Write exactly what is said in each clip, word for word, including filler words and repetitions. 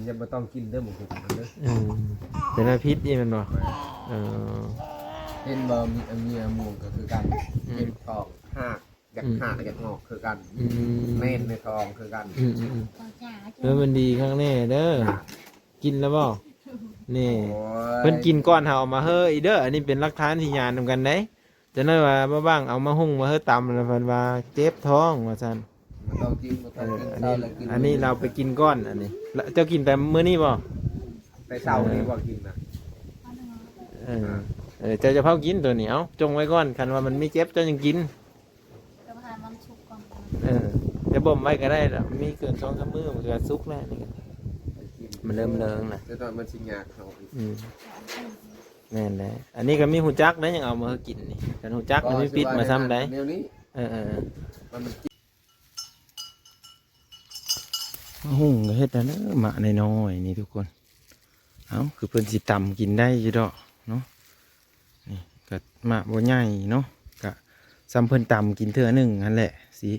จะบ่ต้องกินเด้อหมกหุงเด้อ อืมเป็นอาพิษอีกแมันบ่เออ เห็นบ่มีมีม่วงก็คือกัน อืม เจ็บท้องหากอยาก อืม หากอยากงอกคือกัน อืม แม่นในท้องคือกัน อืมอืมอืม ขอจ่า เออมันดีข้างแน่เด้อกินแล้วบ่นี่ โอ้ย เพิ่นกินก่อนเฮาเอามาเฮ้ออีเด้ออันนี้เป็นหลักฐานที่ญาณนำกันเด้จังได๋ว่าบ่บ้างเอามาหุงมาเฮ้อตำแล้วเพิ่นว่าเจ็บท้องว่าซั่น บ่ต้องกินบ่ต้องกิน อัน ข้า นี้ วแล้วกิน อันนี้เราไปกินก่อนอันนี้แล้วเจ้ากินแต่มื้อนี้บ่ แต่เช้านี้บ่กินนะ เออเออเจ้าจะเผากินตัวนี้เอาจงไว้ก่อนคันว่ามันมีเจ็บเจ้ายังกิน ก็พามันสุกก่อน เออจะบ่มไว้ก็ได้ดอกมีเกินสองสามมื้อมันก็สุกแล้วนี่ก็มันเริ่มเลิงนะ แต่ตอนมันสิยากเขาอีก อืมแม่นแหละอันนี้ก็มีฮู้จักนะยังเอามาให้กินนี่กันฮู้จักมันมีปิดมาซ้ำได้ แนวนี้ เออเออเออ มันมัน มาหุงก็เฮ็ดแล้วเด้อหมากน้อยๆนี่ทุกคน เอ้าคือเพิ่นสิตำกินได้อยู่ดอกเนาะนี่ก็หมากบ่ใหญ่เนาะก็ซ้ำเพิ่นตำกินเทื่อหนึ่งนั่นแหละสิ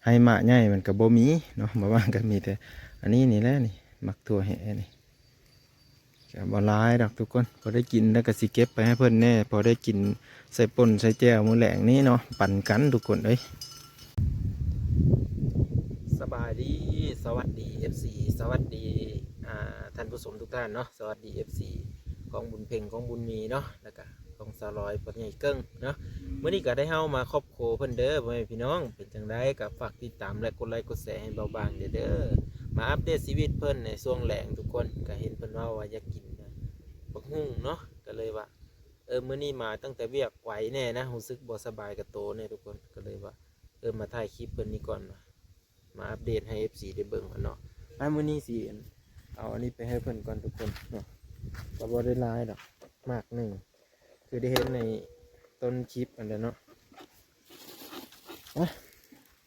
ให้หมากใหญ่มันก็บ่มีเนาะมาว่างก็มีแต่ อันนี้นี่แหละนี่หมากถั่วแห่นี่ก็บ่หลายดอกทุกคนพอได้กินแล้วก็สิเก็บไปให้เพิ่นแน่พอได้กินใส่ป่นใส่แจ่วมื้อแลงนี้เนาะปันกันทุกคนเอ้ย สบายดี สวัสดี เอฟซี สวัสดี อ่า ท่านผู้ชมทุกท่านเนาะ สวัสดี เอฟซี ของบุญเพ็งของบุญมีเนาะ แล้วก็ของสาวลอยพ่อใหญ่เกิ้งเนาะ มื้อนี้ก็ได้เฮามาครอบครัวเพิ่นเด้อ พ่อแม่พี่น้อง เป็นจังได๋ก็ฝากติดตามและกดไลค์กดแชร์ให้เบาบางเด้อเด้อ มาอัปเดตชีวิตเพิ่นในช่วงแลงทุกคน ก็เห็นเพิ่นเว้าว่าอยากกินบักหุ่งเนาะ ก็เลยว่า เออ มื้อนี้มาตั้งแต่เวียกไวแน่นะ รู้สึกบ่สบายกับโตแน่ทุกคน ก็เลยว่า เออ มาถ่ายคลิปเพิ่นนี่ก่อนว่า มาอัปเดตให้ เอฟซี ได้เบิ่งกันเนาะอ่ะมื้อนี้สิเอาอันนี้ไปให้เพิ่นก่อนทุกคนเนาะก็บ่ได้หลายดอกหมากหนึ่งคือได้เห็นในต้นคลิปอันนั้นเนาะอ่ะ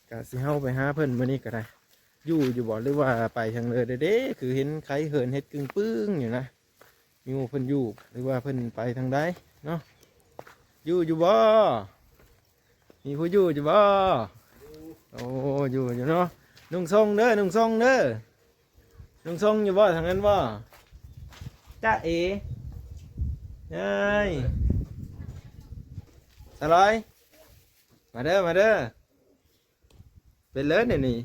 ก็สิเฮาไปหาเพิ่นมื้อนี้ก็ได้ อยู่อยู่บ่หรือว่าไปทางเลยเด้ๆคือเห็นไคเหินเฮ็ดกึ่งปึ้งอยู่นะ อยู่เพิ่นอยู่หรือว่าเพิ่นไปทางใดเนาะ อยู่อยู่บ่ มีผู้อยู่อยู่บ่ โอ้ อยู่อยู่เนาะ นุ่งทรงเด้อ นุ่งทรงเด้อ นุ่งทรงอยู่บ่ทางนั้นบ่ จ๊ะเอ๋ เอ้ย สลอย มาเด้อ มาเด้อ เป็นเลยเนี่ยนี่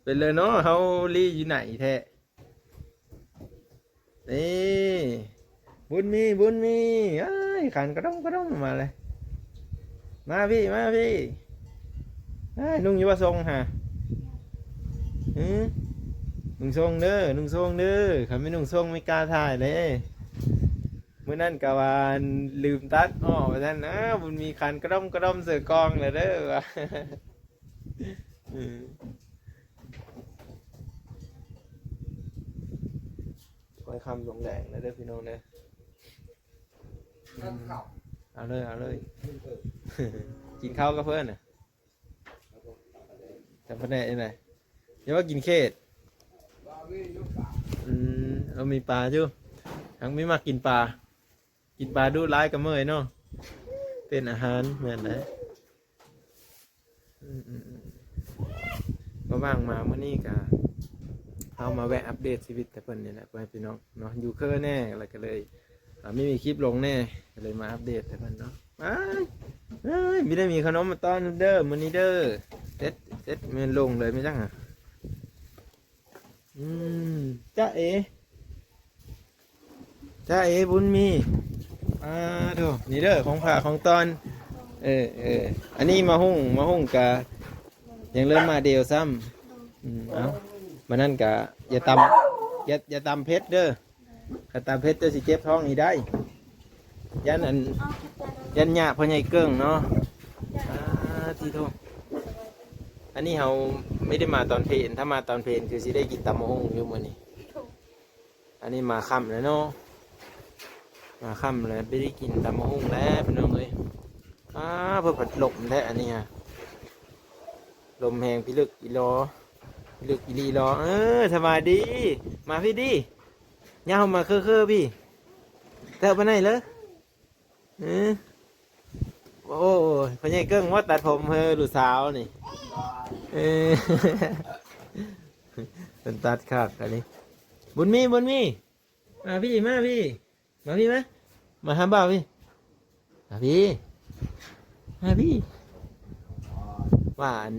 เป็นเลยเนาะ เฮาลีอยู่ไหนแท้ นี่ บุญมี บุญมี เอ้ย ขันกระด้งกระด้งมาเลย มาพี่ มาพี่ เอ้ย นุ่งอยู่บ่ทรงฮะ หือ นุ่งทรงเด้อ นุ่งทรงเด้อ คันไม่นุ่งทรงไม่กล้าถ่ายเลย มื้อนั้นก็ว่าลืมตัดอ้อว่าซั่นนะ บุญมีขันกระด้งกระด้งเสือกองเลยเด้อ ว่า อืม ค่อยคำลงแดงนะเด้อพี่น้องเด้อ ข้าว เอาเลย เอาเลย กินข้าวกับเพิ่นน่ะจำปะแน่ไอ้ไหนอย่าว่ากินเขต อืม เอามีปลาอยู่ทั้งมีมากกินปลา กินปลาดูร้ายกับเมื่อยเนาะ เป็นอาหารแม่นไหนอืมอืมอืมก็ว่างมาเมื่อนี้กะเอามาแวะอัปเดตชีวิตแต่เพิ่นนี่แหละเพื่อนพี่น้องเนาะ อยู่เคอแน่แล้วก็เลย อ่า ไม่มีคลิปลงแน่ ก็เลยมาอัปเดตแต่เพิ่นเนาะอ้ายอ้ายไม่ได้มีขนมมาต้อนเด้อมื้อนี้เด้อเซ็ตเซ็ตแม่นลงเลยไม่จังอ่ะ อืม จ๊ะเอ๋ จ๊ะเอ๋บุญมี อ่า โถ นี่เด้อ ของฝากของต้อน เออ เออ อันนี้มาหุง มาหุงกะ ยังเริ่มมาเดียวซ้ำ อืม เอามานั่นกะ อย่าตำอย่า อย่าตำเผ็ดเด้อ ถ้าตำเผ็ดจะสิเจ็บท้องอีกได้ ยันอัน ยันหญ้าพ่อใหญ่เกิ้งเนาะ อ่า ที่โทษ อันนี้เราไม่ได้มาตอนเพลน ถ้ามาตอนเพลนคือสิได้กินตำมะฮุ่งอยู่มื้อนี้ อันนี้มาค่ำแล้วเนาะ มาค่ำแล้วไม่ได้กินตำมะฮุ่งแล้วพี่น้องเอ้ย อ้า เพิ่นพัดลมแท้อันนี้ฮะ ลมแฮงพิลึกอีหลอ พิลึกอีหลีหลอ เออ สบายดี มาพี่ดิ ย่ามาเคอๆพี่ เตอะไปไหนเลย เออ โอ้ย พ่อใหญ่เกิ้งว่าตัดผมเฮอลูกสาวนี่ เออ เป็นตัดขาดอันนี้ บุญมี บุญมี มาพี่ มาพี่ มาพี่ มา มาหาบ่าวพี่ มาพี่ มาพี่ ว่าอัน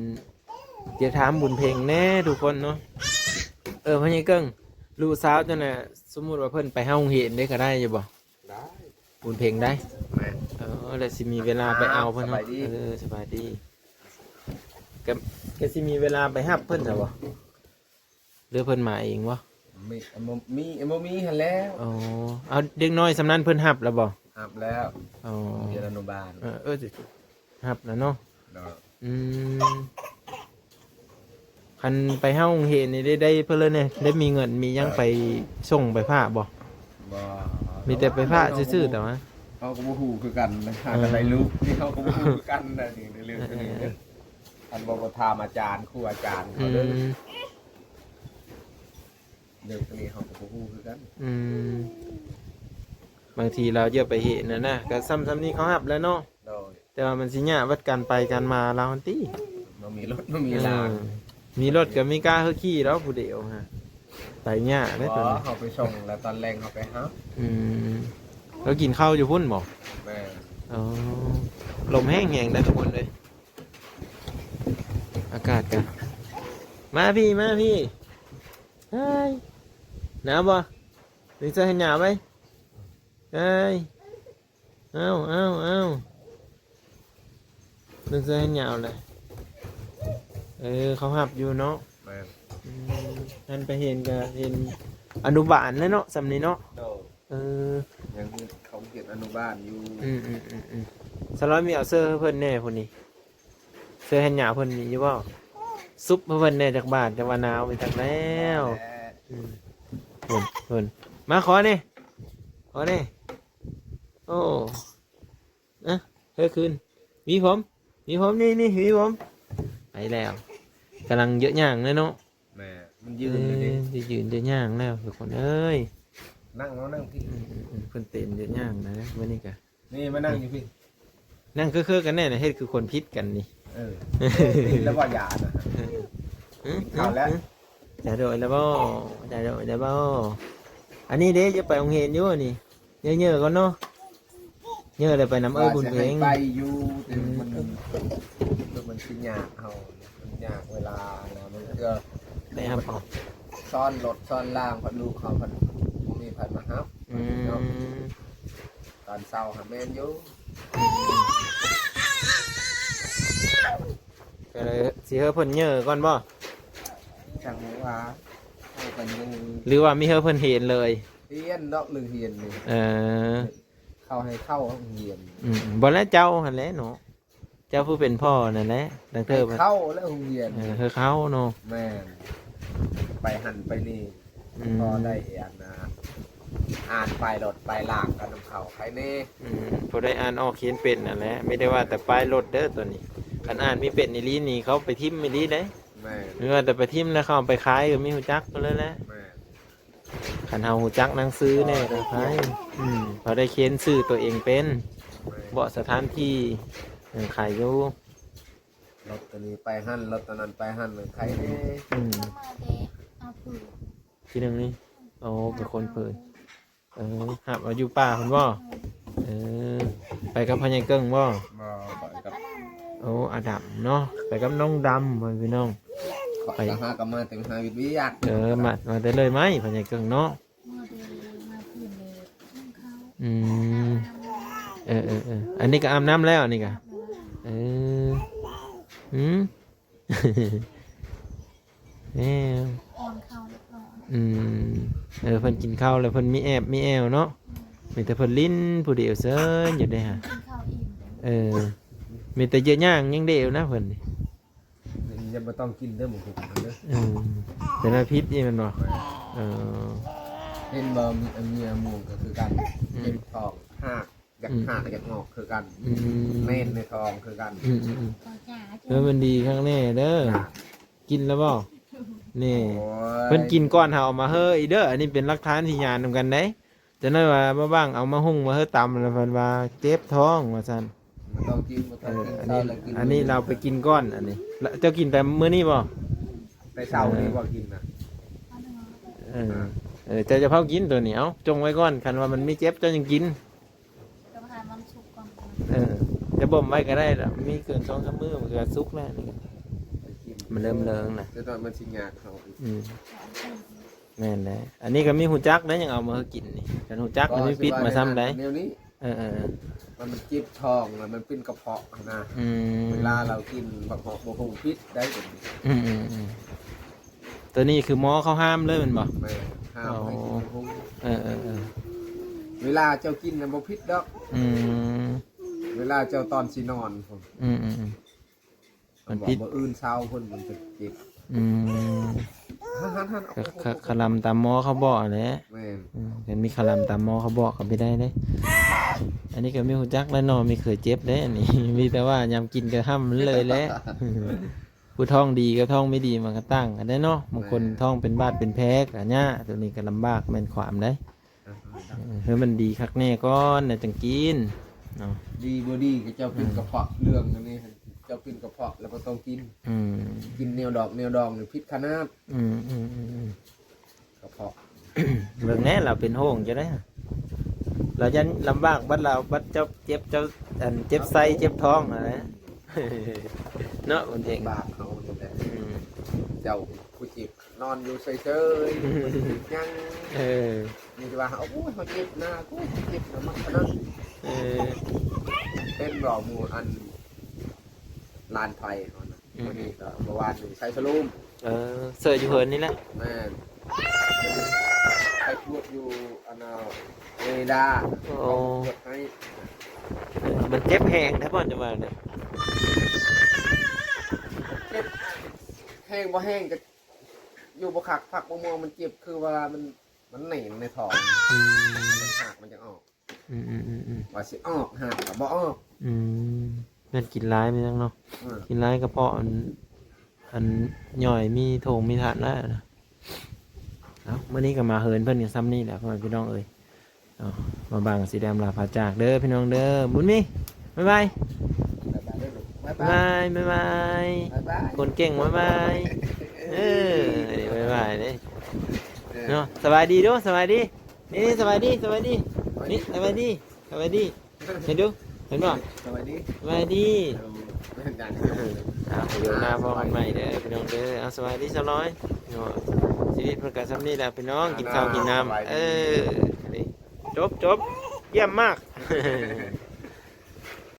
เดี๋ยวถามบุญเพ็งแน่ทุกคนเนาะ เออ พ่อใหญ่เกิ้ง ลูกสาวเจ้าน่ะ สมมุติว่าเพิ่นไปเฮาโรงเรียนได้ก็ได้อยู่บ่ ได้ บุญเพ็งได้ แม่น เออ แล้วสิมีเวลาไปเอาเพิ่นเนาะ สบายดี เออ สบายดี ก็ ก็สิมีเวลาไปรับเพิ่นซะบ่ หรือเพิ่นมาเองวะ มี มี มี มีหั้นแหล้ว อ๋อ เอาเด็กน้อยส่ำนั้นเพิ่นรับแล้วบ่ รับแล้ว อ๋อ เรียนอนุบาล เออ เออ สิรับแล้วเนาะ เนาะ อืม คันไปเฮาโรงเรียนนี่ได้ ได้เพิ่นเลยเนี่ย ได้มีเงินมีหยัง เออ ไปส่งไปฝากบ่ บ่ มีแต่ไปฝากซื่อๆ แต่ว่า เฮาก็บ่ฮู้คือกันนะ หากันได้ลูก นี่เฮาก็บ่ฮู้คือกันนะ นี่เรื่องนี้เด้อ เออ เออ เออ คันบ่ บ่ถามอาจารย์ ครูอาจารย์ อื เขาเด้อ ม เรื่องนี้เฮาก็บ่ฮู้คือกัน อืม บางทีลาวเยียบไปเห็นน่ะนะ ก็ส่ำ ส่ำนี้เขารับแล้วเนาะ โดย แต่ว่ามันสิยากวัดการไปการมาลาวหั่นติ บ่มีรถ บ่มีลาง เออ มีรถก็มีกล้าเฮาขี่แล้วผู้เดียวฮะ ไปยากเด้อตอนนี้ บ่ เฮาไปส่งแล้วตอนแลงเฮาไปรับ อืม แล้วกินข้าวอยู่พุ้นบ่ แม่น อ๋อ ลมแฮงๆ เด้อทุกคนเอ้ย อากาศก็ มาพี่ มาพี่ เฮ้ย หนาวบ่ ดึงเสื้อแขนยาวไว้ เฮ้ย เอ้า เอ้า เอ้า ดึงเสื้อแขนยาวเลย เออ เขารับอยู่เนาะ แม่น อืม หันไปเห็นก็เห็นอนุบาลแล้วเนาะ ส่ำนี้เนาะ โดย เออ ยังเฮ็ด เขาเฮ็ดอนุบาลอยู่ อืม อืม อืม อืม สาวน้อยมีเอาเสื้อให้เพิ่นแน่พุ้นนี่ เสื้อแขนยาวเพิ่นมีอยู่บ่ ซุบให้เพิ่นแน่จักบาท จักว่าหนาวไปจักแล้ว แหละ อืม เพิ่น เพิ่น มาขอแน่ ขอแน่ โอ้ อะ เฮ้ย คืน หวีผม หวีผม นี่ นี่ หวีผม ไปแล้ว กำลังเยียะย่างเลยเนาะ แม่ มันยืนเลยดิ เออ จะยืนจะย่างแล้วทุกคนเอ้ย นั่งเอา นั่งพี่ อืม อืม อืม เพิ่นเต้นเยียะย่างนะ มื้อนี้กะ นี่มานั่งอยู่พี่ นั่งคือๆ กันแน่นะ เฮ็ดคือคนผิดกันนี่ เออ นี่แล้วว่ายานะ อืม กินข้าวแล้ว อืม จ่ายโดยแล้วบ่ จ่ายโดยแล้วบ่ อันนี้เด้ จะไปโรงเรียนอยู่นี่ เยอะๆ ก่อนเนาะ เยอะเลยไปนำ เออ บุญเพ็ง ว่าสิให้ไปอยู่ แต่มัน อืม มันสิยากเฮา มันยากเวลานะ มันก็ ไปรับเอา ซ้อนรถซ้อนล่าง พัดลูกเขา พัดบ่มีไผมารับ อืม เนาะ ตอนเช้าหาแม่นอยู่ ก็เลยสิเฮาเพิ่นเยอะก่อนบ่ จังว่า เอาไปอยู่ หรือว่ามีเฮาเพิ่นเห็นเลย เฮียนดอกหรือเฮียนนี่ เออ เขาให้เข้าโรงเรียน อืม บ่แล้วเจ้าหั่นแหละเนาะ เจ้าผู้เป็นพ่อนั่นแหละ ตั้งเทิง ให้เข้าแล้วโรงเรียน เออ ให้เข้าเนาะ แม่น ไปหั่นไปนี่ อืม พอได้อันน่ะ อ่านไปรถไปลางกันนำเขาใครแน่ อืม พอได้อ่านออกเขียนเป็นนั่นแหละ ไม่ได้ว่าแต่ป้ายรถเด้อตัวนี้ คันอ่านมีเป็นอีหลีนี่เขาไปทิ่มอีหลีเด้ แม่น หรือว่าแต่ไปทิ่มแล้วเขาเอาไปขายก็มีฮู้จักเพิ่นเลยแหละ แม่น คันเฮาฮู้จักหนังสือแน่ก็ขาย อืม พอได้เขียนชื่อตัวเองเป็น แม่น เบาะสถานที่ เออ ขายอยู่ รถตัวนี้ไปหั่น รถตัวนั้นไปหั่น ใครแน่ อืม มาเด้ เอาผืน ทีหนึ่งนี่ โอ้ เป็นคนเพิ่น เออ หับเอาอยู่ป่าเพิ่นบ่ เออ ไปกับพ่อใหญ่เกิ้งบ่ บ่ ไปกับ โอ้ อาดำเนาะ ไปกับน้องดำ พ่อพี่น้อง ข้อย ไป ก็หาก็มาแต่หาเวียก เออ มา มาแต่เลยไหม พ่อใหญ่เกิ้งเนาะ มาเด้ มาคืนเลย อืม เออ เออ เออ อันนี้ก็อาบน้ำแล้ว อันนี้ก็ เออ อืม แหม ป้อนข้าวเรียบร้อย อืม เออ เพิ่นกินข้าวแล้ว เพิ่นมีแอบมีแอวเนาะ มีแต่เพิ่นลิ้นผู้เดียวเซินอยู่เด้ฮะ กินข้าวอิ่ม เออ มีแต่เยียะย่างอย่างเดียวนะเพิ่นนี่ ยังบ่ต้องกินเด้อ หมูหุงเด้อ เออ แต่น่าพิษนี่มันบ่ เออ เห็นบ่ มี มีหมูก็คือกัน อืม เจ็บท้อง หาก อยาก อืม หาก อยากงอกคือกัน อืม แน่นในท้องคือกัน อืม อืม อืม เออ มันดีข้างแน่เด้อ กินแล้วบ่ นี่ โอ้ย เพิ่นกินก่อนเฮาเอามาเฮ้ออีกเด้อ อันนี้เป็นหลักฐานที่ญาณนำกันเด้ จักหน่อยว่ามาบ้างเอามาหุงมาเฮ้อตำแล้วเพิ่นว่าเจ็บท้องว่าซั่น บ่ต้องกิน บ่ต้องกิน เออ อันนี้ เช้าแล้วกิน อันนี้เราไปกินก่อน อันนี้ แล้วเจ้ากินแต่มื้อนี้บ่ แต่เช้านี้บ่กินนะ เออ เออ เจ้าจะเผากินตัวนี้ เอาจงไว้ก่อน คันว่ามันมีเจ็บ เจ้ายังกิน ต้องให้มันสุกก่อน เออ จะบ่มไว้ก็ได้ดอก มีเกินสองสามมื้อมันก็สุกแล้วนี่ มันเริ่มเลิงนะ แต่ตอนมันสิยากเขาอีก อืม แม่นแหละ อันนี้ก็มีฮู้จักได้ยังเอามาให้กินนี่ คันฮู้จักมันมีพิษมาซ้ำได้ แนวนี้ เออเออเออ มันเจ็บท้องแล้วมันเป็นกระเพาะนะ อืม เวลาเรากินบักเหาะบ่ฮู้พิษได้เป็น อืมอืมอืม ตัวนี้คือหมอเขาห้ามเลยแม่นบ่ แม่ห้ามให้กินบักฮุง เออเออเออ เวลาเจ้ากินน่ะบ่ผิดดอก อืม เวลาเจ้าตอนสินอนพุ่น อืมอืมอืม มันผิด บอกมื้ออื่นเช้าพุ่นมันจะเจ็บ อืม หันหันหันเอา ก็คคลำตามหมอเขาบอกแหละ แม่น อืม เห็นมีคลำตามหมอเขาบอกก็ไม่ได้เลย อันนี้ก็ไม่ฮู้จักแล้วเนาะ ไม่เคยเจ็บเด้อันนี้ มีแต่ว่ายามกินก็ห้ามมันเลยแหละ ผู้ท้องดีกับท้องไม่ดีมันก็ต่างกันได้เนาะ บางคนท้องเป็นบาดเป็นแผลก็เนี่ยตัวนี้ก็ลำบากแม่นความได้ เออ ให้มันดีคักแน่ก่อนนะจังกินเนาะ ดีบ่ดีก็เจ้าเป็นกระเพาะเรื่องอันนี้เจ้าเป็นกระเพาะแล้วบ่ต้องกิน อืม กินแนวดอกแนวดองนี่ผิดขนาด อืมอืมอืมอืม กระเพาะ เบิ่งแน่เราเป็นโฮงจะได้ เรายันลำบากบัดเราบัดเจ้าเจ็บเจ้าอันเจ็บไส้เจ็บท้องอะไร เนาะคนเอง บาปเขานี่แหละ อืม เจ้าผู้เจ็บนอนอยู่เฉยๆบ่เฮ็ดหยัง เออ มีแต่ว่าโอ้ยเขาเจ็บนะกูเจ็บนะมันขนาด เออ เป็นรอหมู่อันลานไฟเขานะวันนี้ก็เมื่อวานนี้ใส่สลูม เออเสิร์ชอยู่เหินนี่แหละ แม่นไปตรวจอยู่อันน่ะเอดา โอ้ เขาตรวจให้ เออมันเจ็บแหงแท้บ่อนจะมาเนี่ย เจ็บแห้งบ่แห้งก็อยู่บ่คักผักบ่ม่วงมันเจ็บคือว่ามันมันแน่นในท้อง อืม มันหักมันจะออก อืมอืมอืมอืม ว่าสิออกหักก็บ่ออก อืมนั่นกินร้ายไม่ต้องเนาะ อืม กินร้ายกระเพาะอัน อันย่อยมีโถงมีถ่านแล้วนะ เอามื้อนี้ก็มาเฮินเพิ่นกันซ้ำนี่แหละพ่อแม่พี่น้องเอ้ย เอามาบังสีแดงลาพาจากเด้อพี่น้องเด้อ บุญมี บ๊ายบาย บ๊ายบายเด้อลูกบ๊าย บ๊าย บา บาย ย บ๊ายบาย บ๊ายบาย คนเก่ง บ๊ายบาย เออ บ๊ายบายเลย เออ เนาะ สบายดีเด้อ สบายดี นี่ นี่ สบายดี สบายดี นี่ สบายดี สบายดี เห็นดู เห็นบ่ สวัสดี สบายดี เออไม่เห็นกัน อ่าเดี๋ยวหน้าพ่อกันใหม่เด้อพี่น้องเด้อ เอาสบายดีสาวน้อยเนาะ ชีวิตมันก็ซ้ำนี่แหละพี่น้อง กินข้าวกินน้ำ เออ นี่ จบ จบ เยี่ยมมาก